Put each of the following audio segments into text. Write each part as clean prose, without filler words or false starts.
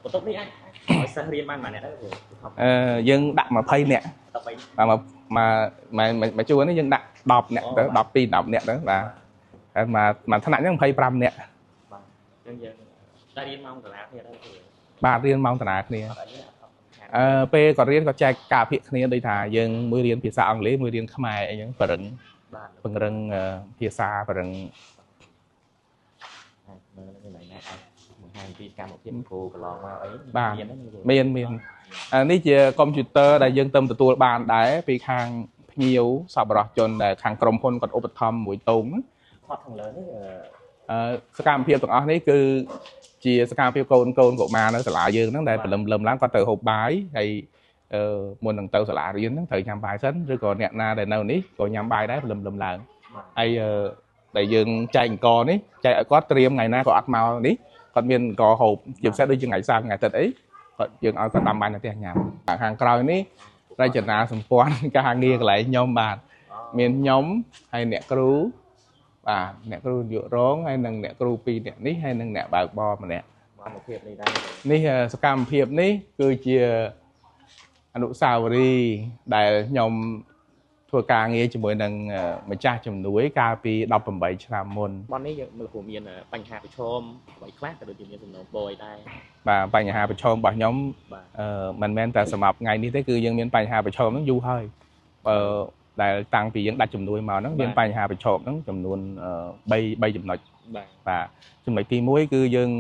បន្ទប់នេះអាចឲ្យសិស្សរៀនបានប៉ុន្មានអ្នកដែរគ្រូ អឺយើងដាក់20នាក់ 13 បាទមកមកមកជួរនេះយើងដាក់10នាក់ទៅ12 10នាក់ទៅបាទហើយមកមួយថ្នាក់ហ្នឹង25នាក់ បាទអញ្ចឹងយើងតែរៀនម៉ោងសាលាគ្នាដែរគ្រូ បាទរៀនម៉ោងតារាគ្នា អត់អីអត់ អឺពេលគាត់រៀនគាត់ចែកការភាគគ្នាដូចថាយើងមួយរៀនភាសាអង់គ្លេសមួយរៀនខ្មែរអីចឹងបរិង បាទ ពង្រឹងភាសាបរិង មើលកន្លែងណាអាចបង្ហាញពីកម្មភាពគ្រូកន្លងមកអី មានមានមាននេះជាកុំព្យូទ័រដែលយើងទៅទទួលបានដែរពីខាងភ្ញៀវសប្បុរសជនដែលខាងក្រុមហ៊ុនគាត់ឧបត្ថម្ភមួយតង ថតខាងលើនេះ អឺសកម្មភាពទាំងអស់នេះគឺជាសកម្មភាពកូនកូនកុមារនៅសាលាយើងហ្នឹងដែលព្រលឹមលឹមឡើងគាត់ទៅហូបបាយហើយអឺមុននឹងទៅសាលារៀនហ្នឹងត្រូវញ៉ាំបាយសិនឬក៏អ្នកណាដែលនៅនេះក៏ញ៉ាំបាយដែរព្រលឹមលឹមឡើងហើយដែលយើងចែកអង្គនេះចែកឲ្យគាត់ត្រៀមថ្ងៃណាក៏អត់មកនេះគាត់មានអង្គហូបជាពិសេសដូចជាថ្ងៃសៅរ៍ថ្ងៃអាទិត្យអីគាត់យើងឲ្យគាត់ដាំបាយនៅផ្ទះញ៉ាំខាងក្រោយនេះរចនាសម្ព័ន្ធការងារកន្លែងខ្ញុំបាទមានខ្ញុំហើយអ្នកគ្រូបាទអ្នកគ្រូនាយករងហើយនិងអ្នកគ្រូ2នាក់នេះហើយនិងអ្នកបើកបរម្នាក់ កម្មភាពនេះដែរ នេះសកម្មភាពនេះគឺជាអនុស្សាវរីយ៍ដែលខ្ញុំធ្វើការងារជាមួយនឹងម្ចាស់ជំនួយកាលពី18ឆ្នាំមុន បននេះយើងមើលគ្រូមានបញ្ហាប្រឈមអ្វីខ្លះក៏ដូចជាមានសំណូមពរអីដែរ បាទបញ្ហាប្រឈមរបស់ខ្ញុំអឺមិនមែនតែសម្រាប់ថ្ងៃនេះទេគឺយើងមានបញ្ហាប្រឈមហ្នឹងយូរហើយបើដែលតាំងពីយើងដាច់ជំនួយមកហ្នឹងមានបញ្ហាប្រឈមហ្នឹងចំនួន3ចំណុចបាទចំណុចទី1គឺយើង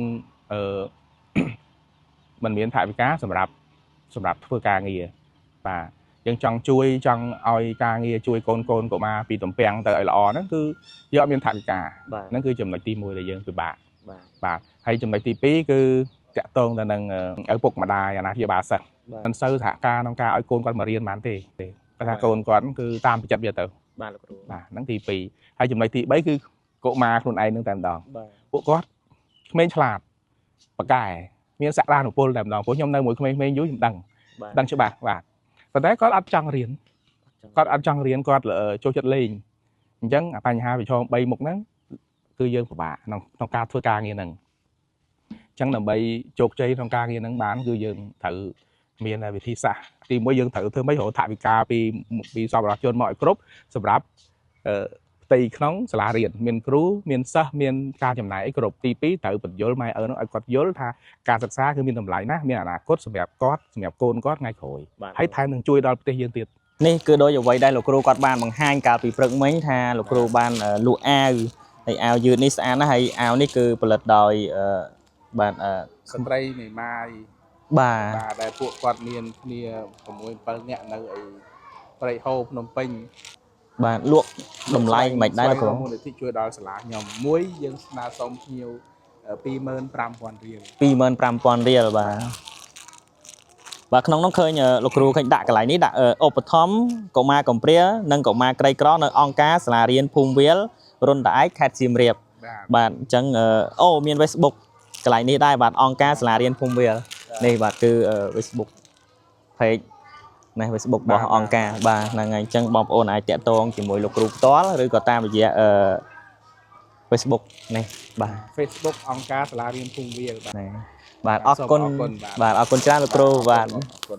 អឺមិនមានថវិកាសម្រាប់ធ្វើការងារបាទយើងចង់ជួយចង់ឲ្យការងារជួយកូនកូនកុមារពីតំពាំងទៅឲ្យល្អហ្នឹងគឺយើងអត់មានថវិកាហ្នឹងគឺចំណុចទី1ដែលយើងពិបាកបាទហើយចំណុចទី2គឺតាក់ទងទៅនឹងឪពុកម្ដាយអាណាព្យាបាលសិស្សមិនសូវសហការក្នុងការឲ្យកូនគាត់មករៀនបានទេគាត់ថាកូនគាត់គឺតាមពិចិត្រវាទៅ បាទលោកគ្រូ បាទហ្នឹងទី2ហើយចំណុចទី3គឺកុមារខ្លួនឯងនឹងតែម្ដងពួកគាត់ក្មេងឆ្លាតប៉កែមានសក្តានុពលតែម្ដងព្រោះខ្ញុំនៅមួយក្មេងៗយូរខ្ញុំដឹងដឹងច្បាស់បាទប៉ុន្តែគាត់អត់ចង់រៀនគាត់អត់ចង់រៀនគាត់ចូលចិត្តលេងអញ្ចឹងបញ្ហាប្រឈម3មុខហ្នឹងគឺយើងពិបាកក្នុងការធ្វើការងារហ្នឹងអញ្ចឹងដើម្បីជោគជ័យក្នុងការងារហ្នឹងបានគឺយើងត្រូវមានវិធីសាស្ត្រទី1យើងត្រូវធ្វើម៉េចរកថវិកាពីសប្បុរសជនមកឲ្យគ្រប់សម្រាប់ផ្ទៃក្នុងសាលារៀនមានគ្រូមានសិស្សមានការចំណាយអីគ្រប់ទី2ត្រូវបញ្យល់ម៉ែឪនោះឲ្យគាត់យល់ថាការសិក្សាគឺមានតម្លៃណាស់មានអនាគតសម្រាប់គាត់សម្រាប់កូនគាត់ថ្ងៃក្រោយហើយថែមនឹងជួយដល់ប្រទេសយើងទៀត នេះគឺដោយអ្វីដែលលោកគ្រូគាត់បានបង្ហាញកាលពីព្រឹកមិញថាលោកគ្រូបានលក់អាវហើយអាវយឺតនេះស្អាតណាស់ហើយអាវនេះគឺផលិតដោយបាទ ស្ត្រីមេម៉ាយ បាទ ដែលពួកគាត់មានគ្នា6 7នាក់នៅឯព្រៃហូភ្នំពេញ បាទលក់តម្លៃមិនដែរលោកគ្រូ មូលនិធិជួយដល់សាលាខ្ញុំមួយយើងស្នើសុំភ្ញៀវ25000រៀល 25000រៀលបាទបាទក្នុងនោះឃើញលោកគ្រូឃើញដាក់កន្លែងនេះដាក់ឧបត្ថម្ភកុមារកំព្រានិងកុមារក្រីក្រនៅអង្គការសាលារៀនភូមិវាលរុនតាឯកខេត្តសៀមរាបបាទអញ្ចឹងអូមាន Facebook កន្លែងនេះដែរបាទអង្គការសាលារៀនភូមិវាលនេះបាទគឺ Facebook page នេះ Facebook របស់អង្គការបាទហ្នឹងហើយអញ្ចឹងបងប្អូនអាចតាក់ទងជាមួយលោកគ្រូផ្ទាល់ឬក៏តាមរយៈFacebook នេះបាទ Facebook អង្គការសាលារៀនភូមិវាលបាទ បាទអរគុណបាទអរគុណច្រើនលោកគ្រូបាទ អរគុណ